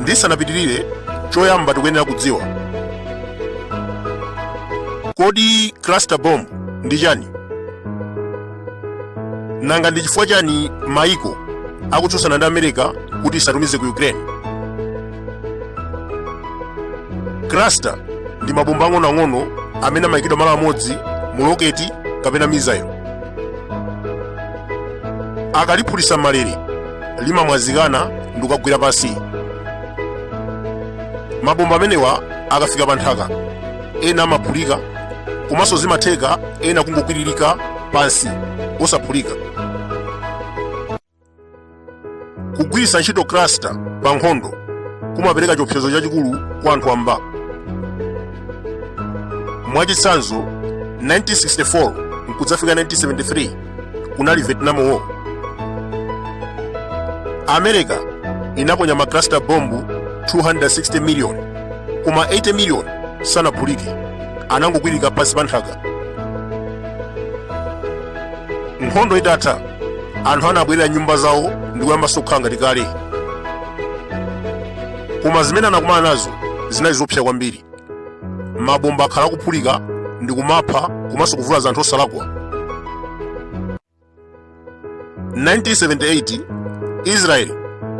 Ndisanapitirire, choyamba tikuyenera kudziwa, kodi cluster bomb ndi chani? Nanga ndi chifukwa chani maiko akutsutsana ndi America kuti isatumize ku Ukraine? Cluster ndi mabomba ang'onoang'ono amene amayikidwa malo amodzi mu roketi kapena missile. Akaliphulitsa m'malere, limamwazikana ndi kukagwera pansi. Mabomba amenewa akafika pa nthaka, ena amaphulika, komanso zimatheka ena kungokwiririka pansi osaphulika. Kugwiritsa ntchito cluster pa nkhondo kumapereka chiopsezo chachikulu kwa anthu wamba. Mwachitsanzo, 1964 nkudzafika 1973 kunali Vietnam War. America inaponya ma cluster bomb 260 million, koma 80 million sanaphulike, anangokwirika pansi pa nthaka. Nkhondo itatha, anthu anabwerera nyumba zawo ndi kuyambanso kukhala ngati kale, koma zimene anakumana nazo zinali zoopsa kwambiri. Mabomba akhala akuphulika ndi kumapha komanso kuvulaza anthu osalakwa. 1978 Israel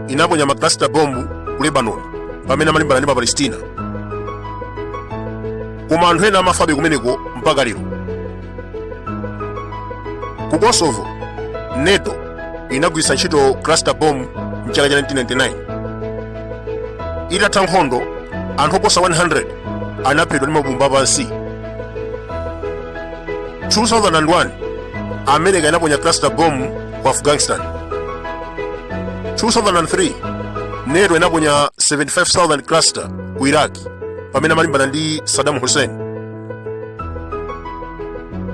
inaponya ma cluster bomb ku Lebanon pamene amalimbana ndi Mapalestina, koma anthu ena amafabe kumeneko mpaka lero. Ku Kosovo, NATO inagwiritsa ntchito cluster bomb mchaka cha 1999. Itatha nkhondo, anthu oposa 100 anaphedwa ndi mabomba apansi. 2001 America inaponya cluster bomb ku Afghanistan. 2003 NATO inaponya 75,000 cluster ku Iraq pamene amalimbana ndi Saddam Hussein.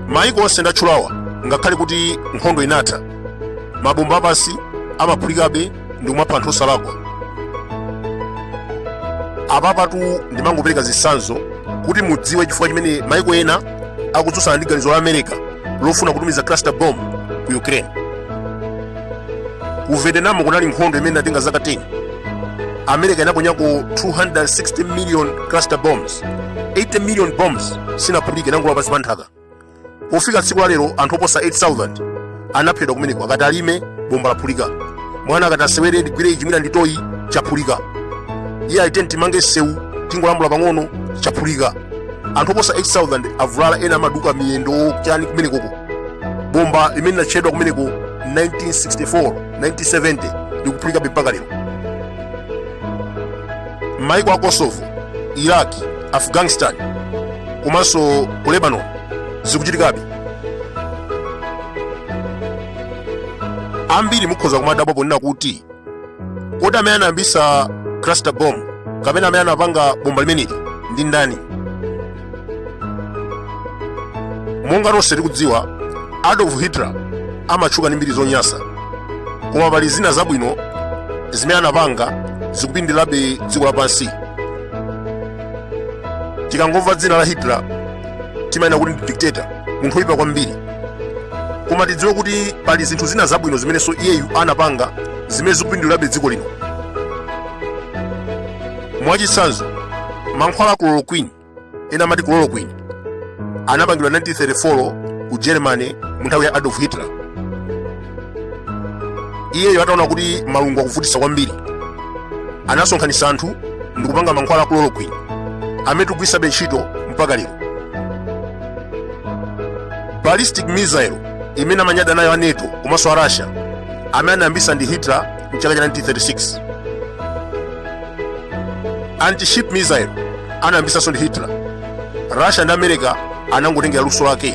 Maiko onse ndatchulawa, ngakhale kuti nkhondo inatha, mabomba apansi amaphulikabe ndi kumapha anthu osalakwa. Apapatu ndimangopereka zitsanzo kuti mudziwe chifukwa chimene maiko ena akutsutsana ndi ganizo la America lofuna kutumiza cluster bomb ku Ukraine. Ku Vietnam kunali nkhondo imene inatenga zaka 10. America inaponyako 260 million cluster bombs. 80 million bombs sinaphulike, inangolowa pansi pa nthaka. Pofika tsiku la lero, anthu oposa 8000 anaphedwa kumeneko. Akati alime, bomba laphulika. Mwana akati asewere, ndigwire ichi, mwina ndi toyi, chaphulika. Iye aite timange msewu, tingolambula pang'ono, chaphulika. Anthu oposa 8000 avulala, ena amaduka miyendo, chani kumenekoko. Bomba limene linatchedwa kumeneko 1964, 1970 likuphulikabe mpaka lero. Maiko a Kosovo, Iraq, Afghanistan komanso ku Lebanon zikuchitikabe. Ambiri mukhoza kumadabwa ponena kuti, kodi amene anayambisa cluster bomb kapena amene anapanga bomba limeneli ndi ndani? Monga tonse tikudziwa, Adolf Hitler amatchuka ndi mbiri zonyasa, koma pali zina zabwino zimene anapanga zikupindulirabe dziko lapansi. Tikangomva dzina la Hitler timanena kuti ndi dictator, munthu woyipa kwambiri, koma tidziwe kuti pali zinthu zina zabwino zimenenso iyeyu anapanga zimene zikupindulirabe dziko lino. Mwachitsanzo, mankhwala a chloroquine, ena amati chloroquine, anapangidwa 1934 ku Germany mu nthawi ya Adolf Hitler. Iyeyo ataona kuti malungo akuvutitsa kwambiri, anasonkhanitsa anthu ndikupanga mankhwala a chloroquine amene tikugwiritsabe ntchito mpaka lero. Ballistic missile imene amanyada nayo a NATO komanso a Russia, amene anayambisa ndi Hitler mchaka cha 1936. Anti-ship missile anayambisanso ndi Hitler. Russia ndi America anangotengera luso lake.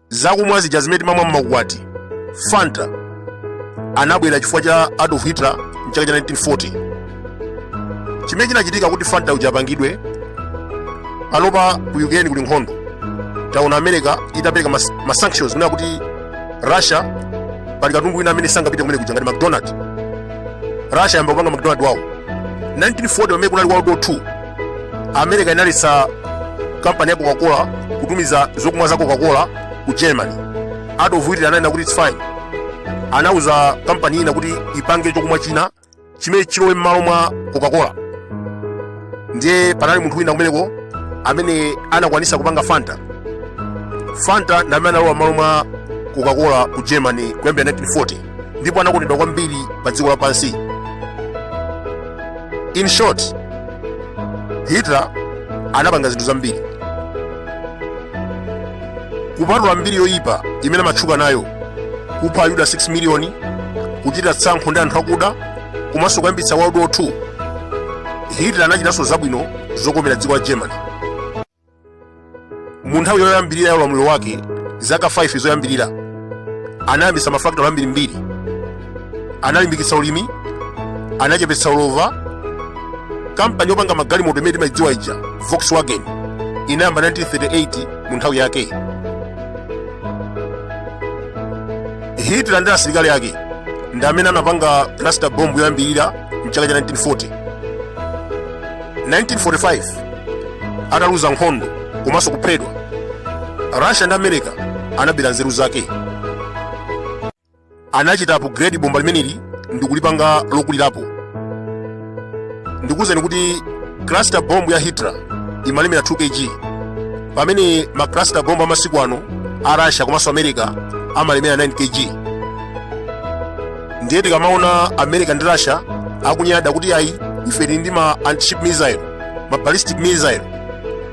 Zakumwa zija zimene timamwa mmakukwati, Fanta, anabwera chifukwa cha Adolf Hitler mchaka cha 1940. Chimene chinachitika kuti Fanta uja apangidwe, panopa ku Ukraine kuli nkhondo, taona America itapereka ma sanctions kunena kuti Russia pali katundu wina amene sangapite kumene kuja ngati McDonald. Russia yamba kupanga McDonald wawo. 1940 pamene kunali World War II, America inaletsa kampani ya Coca-Cola kutumiza zokumwa za Coca-Cola ku Germany. Adolf Hitler ananena kuti it's fine, anauza kampani ina kuti ipange chokumwa china Chimene chilowe m'malo mwa Coca-Cola. Ndiye panali munthu wina kumeneko amene anakwanisa kupanga Fanta. Fanta ndi amene analowa m'malo mwa Coca-Cola ku Germany kuyambira 1940, ndipo anakondedwa kwambiri pa dziko lapansi. In short, Hitler anapanga zinthu zambiri kupatula mbiri yoyipa imene amatchuka nayo, kupha Ayuda 6 miliyoni, kuchita tsankho ndi anthu akuda, komanso kuyambitsa World War II. Hitler anachitanso zabwino zokomera dziko la Germany. Mu nthawi yoyambirira ya ulamuliro wake, zaka 5 zoyambirira, anayambitsa mafakitale ambirimbiri, analimbikitsa ulimi, anachepetsa ulova. Kampani yopanga magalimoto imene timayidziwa ija, Volkswagen, inayamba 1938 mu nthawi yake. Hitler ndi asilikali ake ndi amene anapanga cluster bomb yoyambirira mchaka cha 1940. 1945 ataluza nkhondo komanso kuphedwa, Russia ndi America anabera nzeru zake. Anachita upgrade bomba limeneli ndi kulipanga lokulirapo. Ndikuwuzani kuti cluster bomb ya Hitler imalemera 2 kg, pamene ma cluster bomb amasiku ano a Russia komanso America amalemera 9 kg. Ndiye tikamaona America ndi Russia akunyada kuti ayi, ife tili ndi ma anti-ship missile, ma ballistic missile,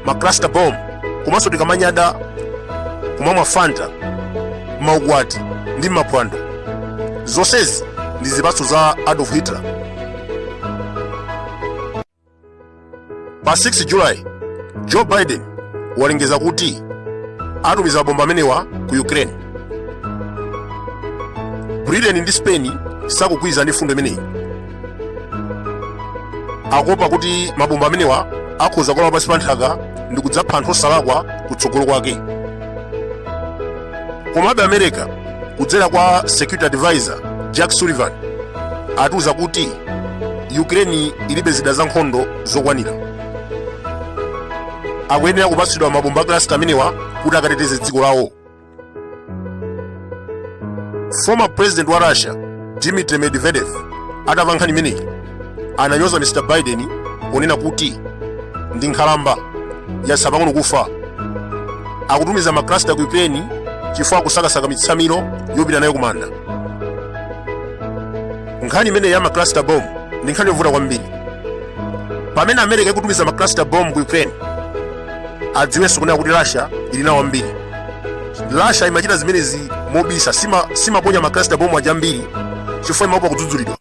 ma cluster bomb, komanso tikamanyada kumamwa Fanta maukwati ndi maphwando, zonsezi ndi zipatso za Adolf Hitler. Pa 6 July, Joe Biden walengeza kuti atumiza mabomba amenewa ku Ukraine. Britain ndi Spain sakugwirizana ndi mfundo imeneyi, akuopa kuti mabomba amenewa akhoza kulowa pansi pa nthaka ndi kudzapha anthu osalakwa kutsogolo kwake. Komabe America kudzera kwa security advisor Jack Sullivan atiuza kuti Ukraine ilibe zida za nkhondo zokwanira, akuyenera kupatsidwa mabomba a cluster amenewa kuti akateteze dziko lawo. Former president wa Russia Dmitry Medvedev atamva nkhani imeneyi ananyoza Mr Biden ponena kuti ndi nkhalamba yatsala pang'ono kufa, akutumiza ma cluster ku Ukraine chifukwa akusakasaka mitsamiro yopita nayo kumanda. Nkhani imeneyi ya ma cluster bomb ndi nkhani yovuta kwambiri. Pamene America ikutumiza ma cluster bomb ku Ukraine, adziwenso kunena kuti Russia ili nawo ambiri. Russia imachita zimenezi mobisa, simaponya ma cluster bomb aja ambiri chifukwa imaopa kudzudzulidwa.